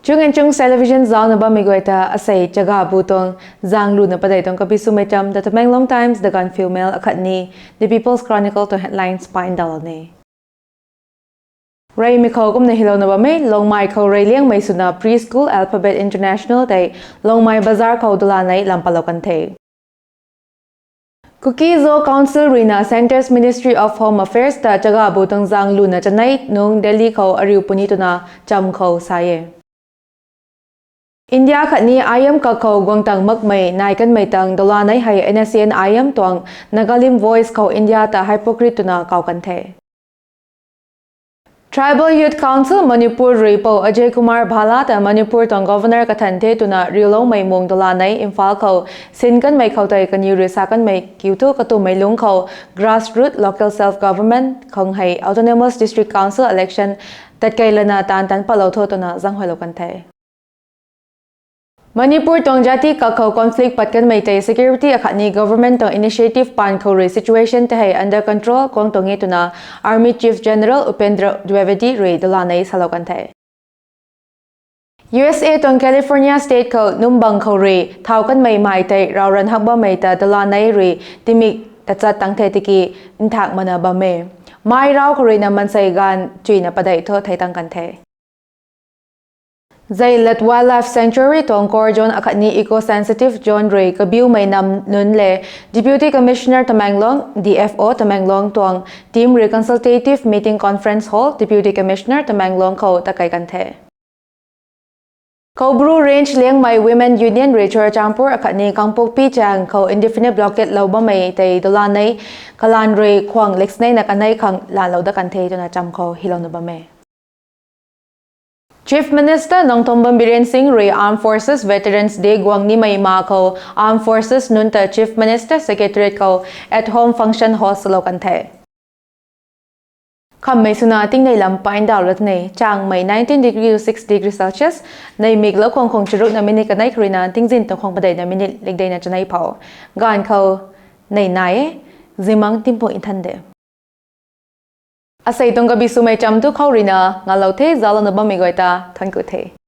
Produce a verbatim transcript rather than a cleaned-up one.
Chung and Chung Television zaucna bammei guay ta asei Chaga Bu tuang zaeng luna padeih tuang kabi swmei cham ta Tamenglong Times, The Gaanphiu Mail akhatni The People's Chronicle tuang headlines paindalou ni. Reymei khou kumna hilouna bam e, Longmai khou reyliangmei swna Preschool Alphabet International tei Longmai Bazar khou dula nei lam patlou kan the. Kuki-Zo Council ruina Centre's Ministry of Home Affairs ta Chaga Bu tuang zaeng luna chanei nung Delhi khou ariu puni twna cham khou sa e. India khatni I M kak khou guangtang makmei nai kanmei tang dula nei hei N S C N I M tuang Nagalim Voice khou India ta hypocrite twna kau kan the. Tribal Youth Council Manipur rui Pou Ajay Kumar Bhalla ta Manipur tuang Governor kathan the twna riuloumei mung dula nei Imphal khou sin kanmei khou tei kaniw rui sa kanmei kiu thu katumei lungc khou grassroot local self government khang hei Autonomous District Council election tatkeilana taanv tan patlou tho twna zaenghuaylou kan the. Manipur tuang jati kak khou conflict pat kanmei tei security akhatni government tuang initiative paan khou rui situation tei hei under control guang tuang e twna Army Chief General Upendra Dwivedi rui dula nei salou kan the. U S A tuang California State khou numbang khou rui thau kanmei mai tei rauran hak bammei ta dula nei rui timik tachat tang the tiki nthak mana bam e. Mai rau khou ruina mansei gaanv chuyna padeih tho thei tang kan the. Zeilat Wildlife Sanctuary tuang core zone akhatni eco-sensitive zone rui kabiumei nam nunc le Deputy Commissioner Tamenglong, D F O Tamenglong tuang team rui consultative meeting conference hall Deputy Commissioner Tamenglong khou takei kan the. Koubru Range liangmei Women Union rui Churachandpur akhatni Kangpokpi chaeng khou indefinite blockade lou bammei tei dula nei kalan rui khwang leksneina kanei khang lanlou dat kan the twna cham khou hilouna bam e. Chief Minister Nongthombam Biren Singh rui Armed Forces Veterans Day guang nimei ma khou Armed Forces nunc ta Chief Minister Secretariat khou at home function host lou kan the. Khammei swna tingnei lam paindalou lat ne, changmei nineteen degree to six degree Celsius, neih mik lou khwang khwang charukna minute kanei khou ruina tingzin tuang khwang padeihna minute likdeina chanei phou. Gaanv khou neih nai e, zimang timpu nthan de. Asei tuang kabi swmei cham tu khou ruina ngalou the, zauclouna bammei guay ta thank you the.